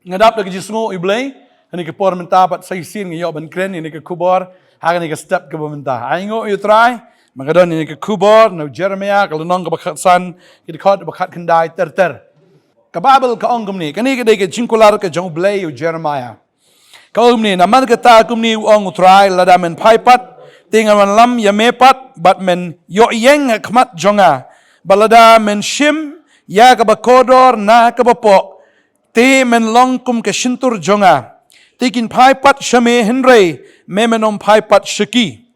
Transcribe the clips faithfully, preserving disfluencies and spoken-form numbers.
Nga dap da ka jingsngew ïa U Blei, ha kane ka por mynta pat sa shisien nga ïoh ban kren ïa kane ka khubor ha kane ka step kaba mynta. Ai nguh ïa U Trai ba nga don ïa kane ka khubor na u Jeremiah, ka lynnong kaba khatsan, ka dkhot ba khatkhyndai ter ter. Ka Baibl ka ong kumne, kane ka dei ka jingkular ka jong U Blei ïa u Jeremiah. Ka ong kumne, namar kata kumne u ong U Trai, lada men phai pat, te ngan wanlam ïa me pat, bad men ïoh ïeng ha khmat jong nga. Bad lada men shim ïa kaba kordor na kaba poh, te men long kum ka shyntur jong nga. Te kin phai pat sha me, hynrei me men ym phai pat sha ki.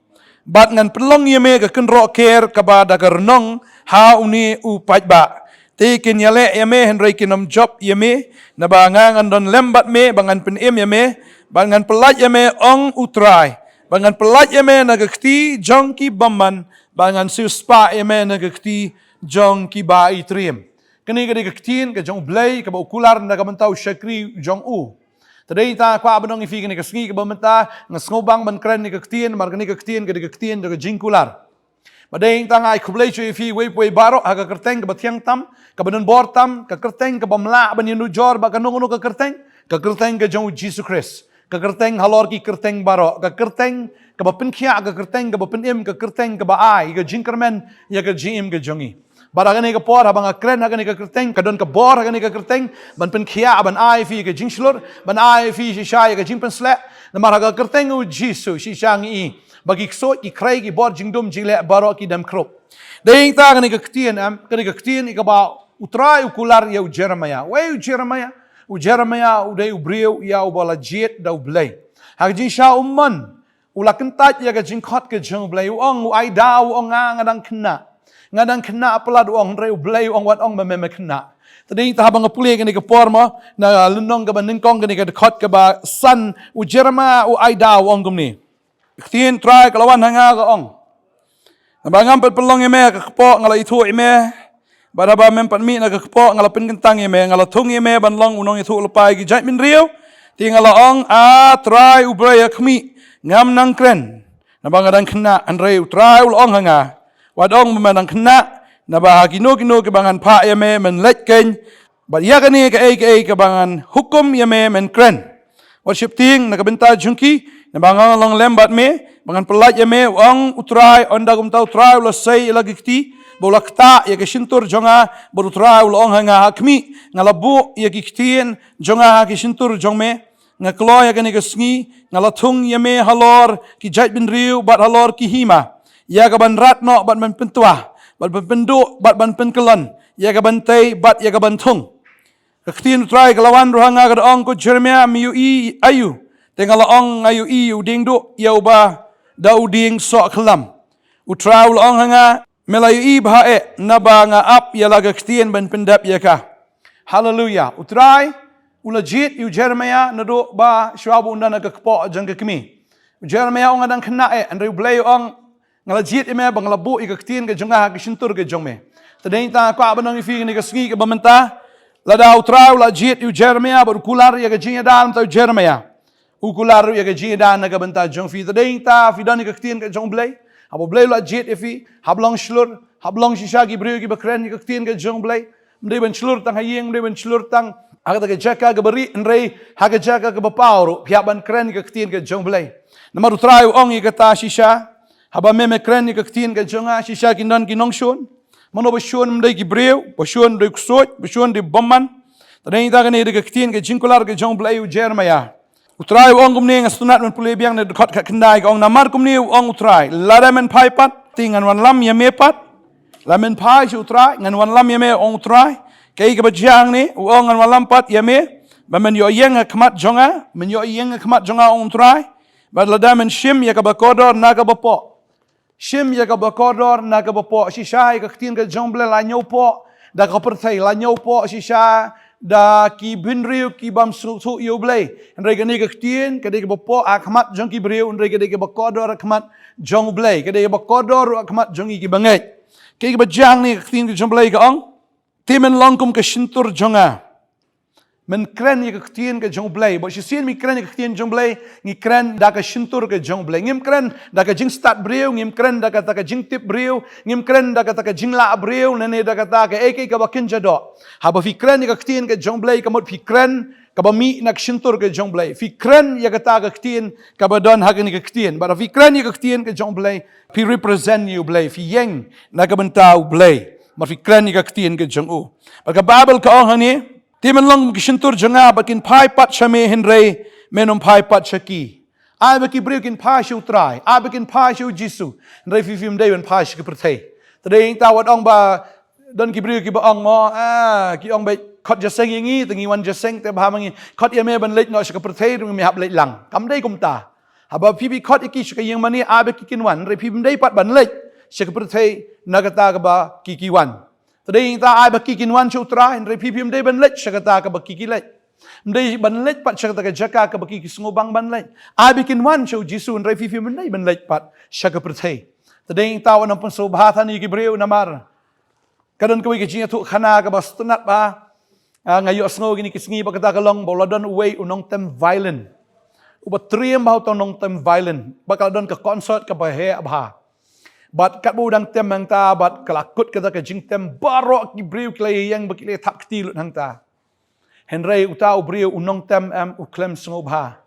Bad ngan pynlong ïa me ka kynroh ker kaba da ka rnong ha une u paidbah. Te kin ïaleh ïa me, hynrei kin ym jop ïa me, naba nga ngan don lem bad me, ba ngan pynim ïa me, bad ngan pyllait ïa me, ong U Trai. Bad ngan pyllait ïa me na ka kti jong ki bymman, bad ngan siewspah ïa me na ka kti jong ki ba itriem. Kane ka dei ka ktien ka jong U Blei kaba u kular na ka bynta u shakri jong u. Te dei ta kwah ban ong ïa phi kane ka sngi kaba mynta, nga sngewbang ban kren ïa ka ktien, namar kane ka ktien ka dei ka ktien da ka jingkular. Bad dei ta nga ai khublei shuh ïa phi uwei pa uwei baroh ha ka kyrteng kaba thiang tam, kaba don bor tam, ka kyrteng kaba ym lah ban ïanujor bad kano kano ka kyrteng, ka kyrteng ka jong U Jisu Khrist. Ka kyrteng halor ki kyrteng baroh, ka kyrteng kaba pynkhiah, ka kyrteng kaba pynim, ka kyrteng kaba ai ka jingkyrmen ïa ka jingim ka jong ngi. Bad ha kane ka por, haba nga kren ha kane ka kyrteng, ka don ka bor ha kane ka kyrteng ban pynkhiah, ban ai ïa phi ka jingshlur, ban ai ïa phi shisha ïa ka jingpynsleh. Namar ha ka kyrteng U Jisu shisha ngi i ba ki ksuid, ki khrei, ki bor jingdum jingleh baroh ki dem khrup. Dei ta kane ka ktien, em, kane ka ktien ïa kaba U Trai u kular ïa u Jeremiah. Wei u Jeremiah? U Jeremiah u dei u briew ïa uba la jied da U Blei. Ha ka jingshisha u mon, u la kyntait ïa ka jingkhot ka jong U Blei, u ong, u ai daw, u ong, nga, nga dang khynnah. Nga dang khynnah palat, u ong, hynrei U Blei u ong, wat ong ba me, me khynnah. Te dei ta haba nga pule kane ka por mo, na lynnong kaba nyngkong kane ka dkhot kaba san, u Jeremiah u ai daw, u ong kumne. Ka ktien Trai ka la wan ha nga ka ong. Naba ngam pat pynlong ïa me ha ka kpoh nga la ithuh ïa me. Bad haba mem pat mih na ka kpoh nga la pynkyntang ïa me, nga la thung ïa me ban long u nongïathuhlypa ïa ki jaitbynriew. Te nga la ong, A Trai U Blei, ha khmih, ngam nang kren, naba nga dang khynnah. Hynrei U Trai u la ong ha nga, wat ong ba me dang khynnah, naba ha kino kino kiba ngan phah ïa me men leit keiñ, bad ïa kane kaei kaei kaba ngan hukum ïa me men kren. Wat sheptieng na ka bynta jong ki, naba nga long lem bad me, ba ngan pyllait ïa me, u ong U Trai. Ynda kumta U Trai u la sei ïa la ki kti, bad u la ktah ïa ka shyntur jong nga. Bad U Trai u la ong ha nga, ha khmih, nga la buh ïa ki ktien jong nga ha ki shyntur jong me. Nga kloi ha kane ka sngi, nga la thung ïa me halor ki jaitbynriew bad halor ki hima, ïa ka ban rat noh bad ban pyntwa, bad ban pynduh bad ban pynkyllon, ïa ka ban tei bad ïa ka ban thung. Ka ktien U Trai ka la wan ruh ha nga, ka da ong, Ko Jeremiah, me ïohi aïu? Te nga la ong, Nga ïohi ïa u dieng duh, ïa uba da u dieng sohkhlam. U Trai u la ong ha nga, Me la ïohi bha eh, naba nga ap ïa la ka ktien ban pyndep ïa ka. Haleluya. U Trai u la jied ïa u Jeremiah naduh ba shuwa ba un don ha ka kpoh jong ka kmie. U Jeremiah u ong, Nga dang khynnah eh, hynrei U Blei u ong, nga la jied ïa me ba nga la buh ïa ka ktien ka jong nga ha ka shyntur ka jong me. Te dei ta kwah ban ong ïa phi kane ka sngi kaba mynta, lada U Trai u la jied ïa u Jeremiah bad u kular ïa ka jingïada na u Jeremiah, u kular ruh ïa ka jingïada na ka bynta jong phi. Te dei ta phi don ïa ka ktien ka jong U Blei, haba U Blei u la jied ïa phi, hap long shlur, hap long shisha ki briew kiba kren ïa ka ktien ka jong U Blei. Ym dei ban shlur tang ha ïing, ym dei ban shlur tang ha kata ka jaka kaba rieh, hynrei ha ka jaka kaba paw ruh phi hap ban kren ïa ka ktien ka jong U Blei. Namar U Trai u ong ïa kata shisha, haba me me kren ïa ka ktien ka jong nga, shisha kin don ki nongshun. Mano ba shun? Ym dei ki briew, ba shun dei u ksuid, ba shun dei u bymman. Te dei ta kane dei ka ktien ka jingkular ka jong U Blei ïa u Jeremiah. U Trai u ong kumne, nga sngewtynnat ban pule biang na dkhot khatkhyndai, ka ong, Namar kumne u ong U Trai, lada men phai pat, te ngan wanlam ïa me pat. Lada men phai sha U Trai, ngan wanlam ïa me, ong U Trai. Kaei kaba jia hangne? U ong, Ngan wanlam pat ïa me, ba men ïoh ïeng ha khmat jong nga, men ïoh ïeng ha khmat jong nga, ong U Trai. Bad lada men shim ïa kaba kordor na kaba poh. Shim ïa kaba kordor na kaba poh. Shisha ïa ka ktien ka jong U Blei la ñiewpoh da ka pyrthei, la ñiewpoh shisha da ki bynriew ki bym sngewthuh ïa U Blei. Hynrei kane ka ktien ka dei kaba poh ha khmat jong ki briew, hynrei ka dei kaba kordor ha khmat jong U Blei, ka dei kaba kordor ha khmat jong ngi kiba ngeit. Kaei kaba jia hangne? Ka ktien ka jong U Blei ka ong, Te men long kum ka shyntur jong nga. Men kren ïa ka ktien ka jong U Blei. Bad shisien me kren ïa ka ktien jong U Blei, ngi kren da ka shyntur ka jong U Blei. Ngim kren da ka jingstad briew, ngim kren da kata ka jingtip briew, ngim kren da kata ka jinglah briew, ne ne da kata kaei kaei kaba kynja doh. Haba phi kren ïa ka ktien ka jong U Blei, ka mut phi kren kaba mih na ka shyntur ka jong U Blei. Phi kren ïa kata ka ktien kaba don ha kane ka ktien. Bad phi kren ïa ka ktien ka jong U Blei, phi represent ïa U Blei, phi ïeng na ka bynta U Blei. Bad phi kren ïa ka ktien ka jong u. Bad ka Baibl ka ong hangne, te men long ka shyntur jong nga, bad kin phai pat sha me, hynrei men ym phai pat sha ki. Ai ba ki briew kin phai sha U Trai, ai ba kin phai sha U Jisu, hynrei phi phim dei ban phai sha ka pyrthei. Te dei ïa kata wat ong ba don ki briew kiba ong mo, ah, ki ong ba khot jingïaseng ïa ngi, te ngi wan jingïaseng, te bha ma ngi khot ïa me ban leit noh sha ka pyrthei, ruh me hap leit lang. Kam dei kumta. Haba phi, phi khot ïa ki sha ka ïingmane, ai ba ki kin wan, hynrei phim dei pat ban leit sha ka pyrthei na kata kaba ki ki wan. Te dei ïa kata ai ba ki kin wan sha U Trai, hynrei phi phim dei ban leit sha kata kaba ki ki leit. Ym dei ban leit pat sha kata ka jaka kaba ki ki sngewbang ban leit. Ai ba kin wan sha U Jisu, hynrei phi phim dei ban leit pat sha ka pyrthei. Te dei ïa kata wat nang pynsngewbha than ïa ki briew namar ka don kawei ka jingïathuhkhana kaba sngewtynnat bha. Ah, nga ïohsngew kine ki sngi ba kata ka long ba u la don uwei u nongtem violin. Uba triem bha uta u nongtem violin. Ba ka la don ka concert kaba heh bha. Bad katba u dang tem hangta, bad ka la kut kata ka jingtem, baroh ki briew ki la ïeng bad ki la thap kti lut hangta. Hynrei uta u briew u nongtem em u khlem sngewbha.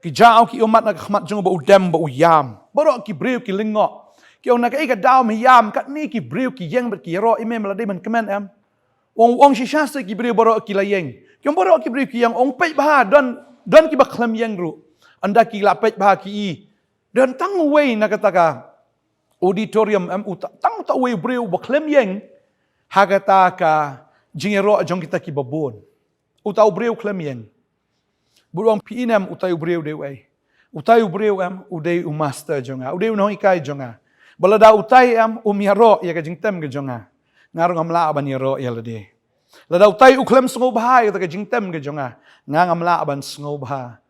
Ki jaw ki ummat na ka khmat jong u ba u dem ba u ïam. Baroh ki briew ki lyngngoh. Ki ong na kaei ka daw me ïam, katne ki briew ki ïeng bad ki ïaroh ïa me, me la dei ban kmen em. U ong, u ong shisha seh ki briew baroh ki la ïeng. Ki ong baroh ki briew ki ïeng, ong peit bha, don, don kiba khlem ïeng ruh. Ynda ki la peit bha ki i. Don tang uwei na kata ka auditorium em, uta, tang uta uwei u briew uba khlem ïeng ha kata ka jingïaroh jong kita kiba bun. Uta u briew khlem ïeng. Bad u ong phi i ne em utai u briew dei uei. Utai u briew em u dei u master jong nga, u dei u nonghikai jong nga. Bad lada utai em um ïaroh ïa ka jingtem ka jong nga, nga ruh ngam lah ban ïaroh ïa lade. Lada utai u khlem sngewbha ïa kata ka jingtem ka jong nga, nga ngam lah ban sngewbha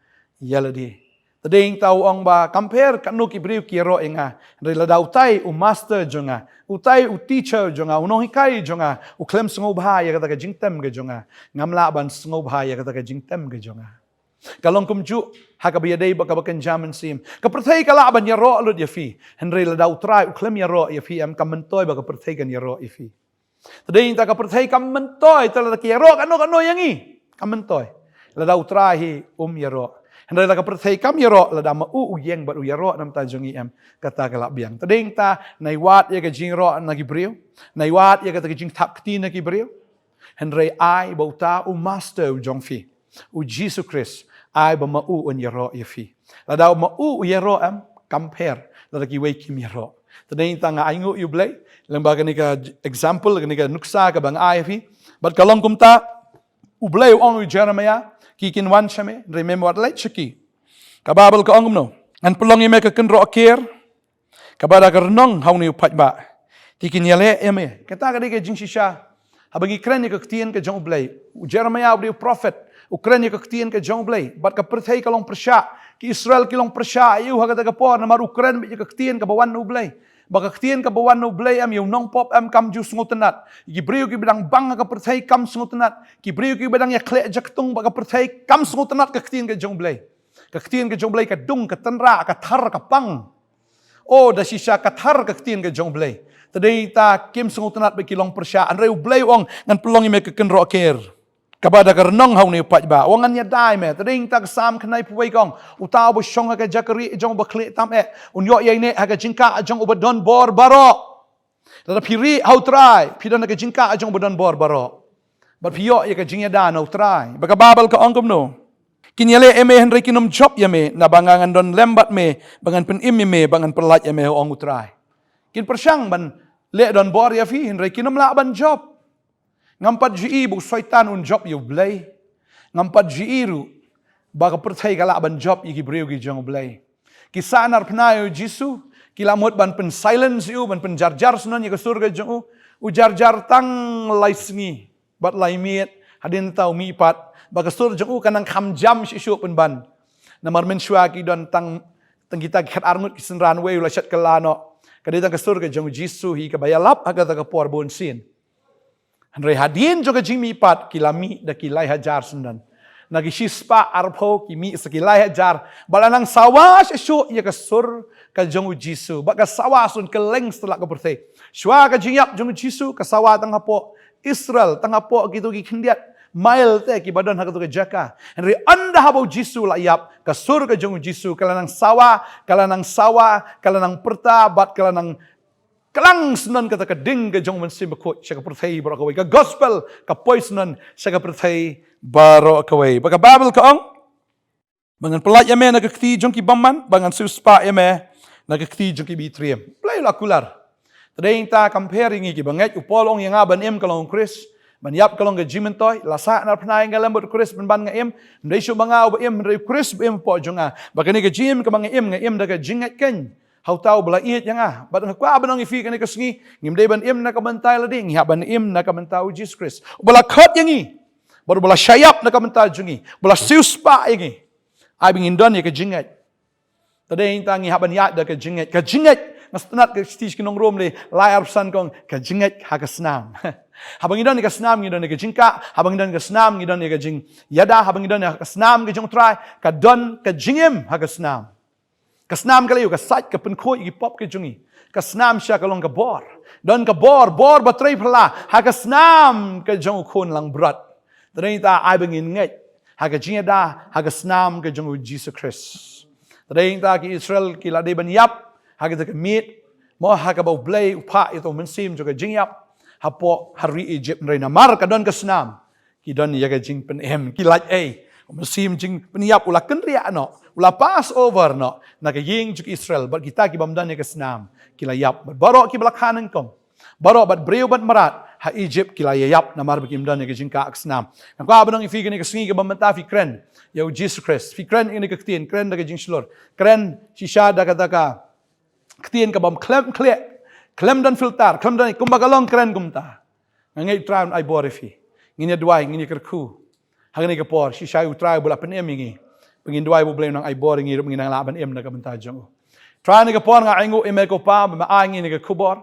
ïa lade. Te dei ïa kata u ong ba kam pher katno ki briew ki ïaroh ïa nga, hynrei lada utai u master jong nga, utai u teacher jong nga, u nonghikai jong nga u khlem sngewbha ïa kata ka jingtem ka jong nga, ngam lah ban sngewbha ïa kata ka jingtem ka jong nga. Ka long kumjuh ha kaba ïadei bad kaba kynja mynsiem. Ka pyrthei ka lah ban ïaroh lut ïa phi, hynrei lada U Trai u khlem ïaroh ïa phi em, kam myntoi ba ka pyrthei kan ïaroh ïa phi. Te dei ïa kata ka pyrthei kam myntoi, te lada ki ïaroh kano kano ïa ngi, kam myntoi. Lada U Trai hi um ïaroh. Hynrei lada ka pyrthei kam ïaroh, lada ma u u ïeng bad u ïaroh na ka bynta jong ngi em, kata ka lah biang. Te dei ïa kata, nai wad ïa ka jingïaroh na ki briew, nai wad ïa kata ka jingthap kti na ki briew. Hynrei ai ba uta u master u jong phi, U Jisu Khrist, ai ba ma u un ïaroh ïa phi. Lada ma u u ïaroh em, kam pher lada kiwei kim ïaroh. Te dei ïa kata nga ainguh ïa U Blei lyngba kane ka example, kane ka nuksa kaba nga ai ïa phi. Bad ka long kumta, U Blei u ong ïa u Jeremiah, ki kin wan sha me, hynrei mem wat leit sha ki. Ka Baibl ka ong kumno? Ngan pynlong ïa me ka kynroh ker kaba da ka rnong ha une u paidbah. Te kin ïaleh ïa me. Kata ka dei ka jingshisha haba ngi kren ïa ka ktien ka jong U Blei. U Jeremiah u dei u prophet, u kren ïa ka ktien ka jong U Blei. Bad ka pyrthei ka long pyrshah, ki Israel ki long pyrshah ïa u ha kata ka por namar u kren beit ïa ka ktien kaba wan na U Blei. Bad ka ktien kaba wan na U Blei em, ïa u nongpop em, kam ju sngewtynnat. Ki briew kiba dang bang ha ka pyrthei kam sngewtynnat. Ki briew kiba dang ïakhleh jaktung bad ka pyrthei kam sngewtynnat ka ktien ka jong U Blei. Ka ktien ka jong U Blei ka dung, ka tynrah, ka thar, ka pang. O, da shisha ka thar ka ktien ka jong U Blei. Te dei ïa kata kim sngewtynnat bad ki long pyrshah. Hynrei U Blei u ong, ngan pynlong ïa me ka kynroh ker kaba da ka rnong ha une u paidbah. U ong ngan ïada ïa me. Te dei ïa kata ka Salm khyndai phew wei ka ong, uta uba shong ha ka jaka rieh jong uba khlieh tam eh, un ïoh ïaineh ha ka jingkah jong uba don bor baroh. Lada phi rieh ha U Trai, phi don ha ka jingkah jong uba don bor baroh. Bad phi ïoh ïa ka jingïada na U Trai. Bad ka Baibl ka ong kumno? Kin ïaleh ïa me hynrei kin ym jop ïa me, naba nga ngan don lem bad me, ba ngan pynim ïa me, ba ngan pyllait ïa me, ong U Trai. Kin pyrshang ban leh donbor ïa phi, hynrei kin ym lah ban jop. Ngam pat ju i ba u Soitan un jop ïa U Blei. Ngam pat ju i ruh ba ka pyrthei ka lah ban jop ïa ki briew ki jong U Blei. Ki sah narphna ïa U Jisu, ki la mut ban pyn-silence ïa u, ban pynjarjar syndon ïa ka sur ka jong u. U jarjar tang lai sngi bad lai miet, hadien ta u mihpat, ba ka sur jong u kan nang kham jam shuh shuh pynban. Namar mynshuwa ki don tang, tang kita ki khatar ngut ki synran, wei u la shet kylla noh. Ka dei tang ka sur ka jong U Jisu hi kaba ïalap ha kata ka por bunsien. Hynrei hadien jong ka jingmihpat ki la mih da ki lai hajar syndon. Na ki shispah arphew ki mih sa ki lai hajar. Ba la nang sawa shuh shuh ïa ka sur ka jong U Jisu. Ba ka sawa syndon kylleng satlak ka pyrthei. Shuwa ka jingïap jong U Jisu ka sawa tang hapoh Israel, tang hapoh kito ki khyndiat mile te kiba don ha kato ka jaka. Hynrei ynda haba u Jisu u la ïap, ka sur ka jong u Jisu ka la nang sawa, ka la nang sawa, ka la nang pyrta, bad ka la nang klang syndon kata ka ding ka jong u Mynsiem Bakhuid sha ka pyrthei baroh kawei. Ka gospel ka poi syndon sha ka pyrthei baroh kawei. Ba ka Baibl ka ong, ba ngan pyllait ïa me na ka kti jong ki bymman, ba ngan siewspah ïa me na ka kti jong ki bym triem. Blei u la kular. Te dei nangta, compare ïa ngi kiba ngeit, u Paul u ong ïa nga ban im ka long u Khrist, ban ïap ka long ka jingmyntoi. La sah nar phna ïa nga lem bad u Khrist, pynban nga im. Ym dei shuh ba nga uba im, hynrei u Khrist uba im hapoh jong nga. Ba kane ka jingim kaba nga im, nga im da ka jingngeit keiñ ha uta uba la ïeit ïa nga. Bad nga kwah ban ong ïa phi kane ka sngi, ngim dei ban im na ka bynta lade, ngi hap ban im na ka bynta u Jisu Khrist, uba la khot ïa ngi, bad uba la shah ïap na ka bynta jong ngi, uba la siewspah ïa ngi. Ai ba ngin don ïa ka jingngeit. Te dei nangta, ngi hap ban ïaid da ka jingngeit. Ka jingngeit, nga sngewtynnat ka shithi sha ki nong Rom, lai arphew san, ka ong, ka jingngeit ha ka snam. Haba ngi don ïa ka snam, ngi don ïa ka jingkah. Haba ngi don ïa ka snam, ngi don ïa ka jingïada. Haba ngi don ïa ka snam ka jong u Trai, ka don ka jingim ha ka snam. Ka snam ka la ïoh ka sait, ka pynkhuid ïa ki pop ka jong ngi. Ka snam shisha ka long ka bor. Don ka bor, bor ba trei phylla ha ka snam ka jong u Khun langbrot. Te dei nangta, ai ba ngin ngeit ha ka jingïada ha ka snam ka jong u Jisu Khrist. Te dei nangta, ki Israel ki la dei ban ïap ha kata ka miet, mo, ha kaba U Blei u phah ïa uta u mynsiem jong ka jingïap hapoh ha ri Egypt, hynrei namar ka don ka snam, ki don ïa ka jingpynim, ki lait ei. U mynsiem jingpynïap u la kynriah noh, u la pass over noh na ka ïing jong ki Israel, bad kita ki bym don ïa ka snam ki la ïap. Bad baroh kiba la kha nyngkong, baroh, bad briew bad mrad, ha Egypt ki la ïap namar ba kim don ïa ka jingkah ka snam. Nga kwah ban ong ïa phi kane ka sngi, kaba mynta phi kren ïa u Jisu Khrist, phi kren ïa kane ka ktien, kren da ka jingshlur, kren shisha da kata ka ktien ka bym khlem khlieh, khlem don filter, khlem don, kumba ka long kren kumta. Nga ngeit u Trai un ai bor ïa phi. Ngin ïa duwai, ngin ïa kyrkhu ha kane ka por, shisha ïa u Trai ba u la pynim ïa ngi, ba ngin duwai ba U Blei un nang ai bor ïa ngi ruh, ba ngin nang lah ban im na ka bynta jong u. Trai, ha kane ka por nga ainguh ïa me ko Pa, ba me ai ïa ngi kane ka khubor,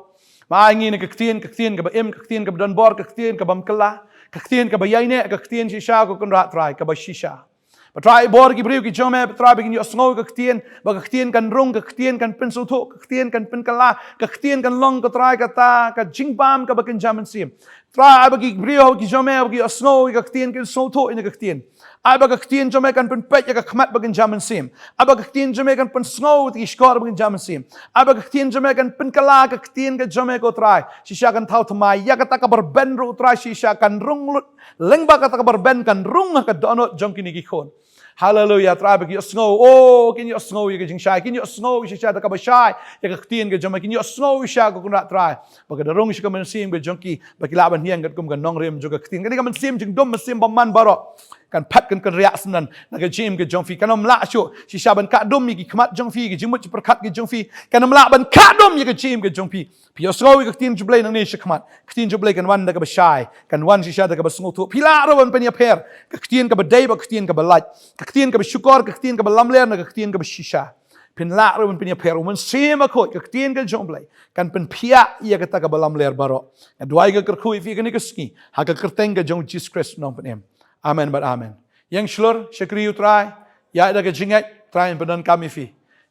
me ai ïa ngi kane ka ktien, ka ktien kaba im, ka ktien kaba don bor, ka ktien ka bym kylla, ka ktien kaba ïaineh, ka ktien shisha, ko Kynrad Trai, kaba shisha. Ba Trai, bor ki briew ki jong me, ba Trai, ba kin ïohsngew ïa ka ktien, ba ka ktien kan rung, ka ktien kan pynsngewthuh, ka ktien kan pynkylla, ka ktien kan long, ko Trai, kata ka jingbam kaba kynja mynsiem. Trai, ai ba ki briew ki jong me ba ki ïohsngew ïa ka ktien, kin sngewthuh ïa ka ktien. Ai ba ka ktien jong me kan pynpeit ïa ka khmat ba kynja mynsiem. Ai ba ka ktien jong me kan pynsngew ïa ki shkor ba kynja mynsiem. Ai ba ka ktien jong me kan pynkylla ka ktien ka jong me, ko Trai, shisha kan thaw thymmai. Ïa kata kaba rben ruh, Trai, shisha kan rung lut. Lyngba kata kaba rben kan rung ha ka dohnud jong kine ki khun. Haleluya, Trai, ba ki ïohsngew, oh, kin ïohsngew ïa ka jingshai, kin ïohsngew shisha da kaba shai ïa ka ktien ka jong me, kin ïohsngew shisha, ko Kynrad Trai, ba ka da rung sha ka mynsiem ka jong ki, ba ki lah ban hiar katkum ka nongrim jong ka ktien. Kane ka mynsiem jingdum, mynsiem bymman baroh, kan phet, kan kynriah syndon na ka jingim ka jong phi. Kan ym lah shuh shisha ban kah dum ïa ki khmat jong phi, ki jingmut jingpyrkhat ki jong phi. Kan ym lah ban kah dum ïa ka jingim ka jong phi. Phi ïohsngew ïa ka ktien jong U Blei nangne shakhmat, ka ktien jong U Blei kan wan da kaba shai, kan wan shisha da kaba sngewthuh. Phi lah ruh ban pynïapher ka ktien kaba dei bad ka ktien kaba lait, ka ktien kaba shukor, ka ktien kaba lamler, na ka ktien kaba shisha. Phin lah ruh ban pynïapher. U Mynsiem Bakhuid, ka ktien ka jong U Blei, kan pynphiah ïa kata kaba lamler baroh. Nga duwai, nga kyrkhu ïa phi kane ka sngi ha ka kyrteng ka jong U Jisu Khrist u nongpynim. Amen bad amen. Ïeng shlur, shakri ïa u Trai, ïaid da ka jingngeit, Trai un pyndonkam ïa phi.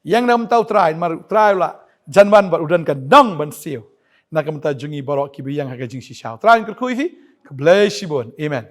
Ïeng na ka bynta u Trai, namar u Trai u la jan wan bad u don ka nong ban siew na ka bynta jong ngi baroh kiba ïeng ha ka jingshisha. U Trai un kyrkhu ïa phi. Khublei shibun. Amen.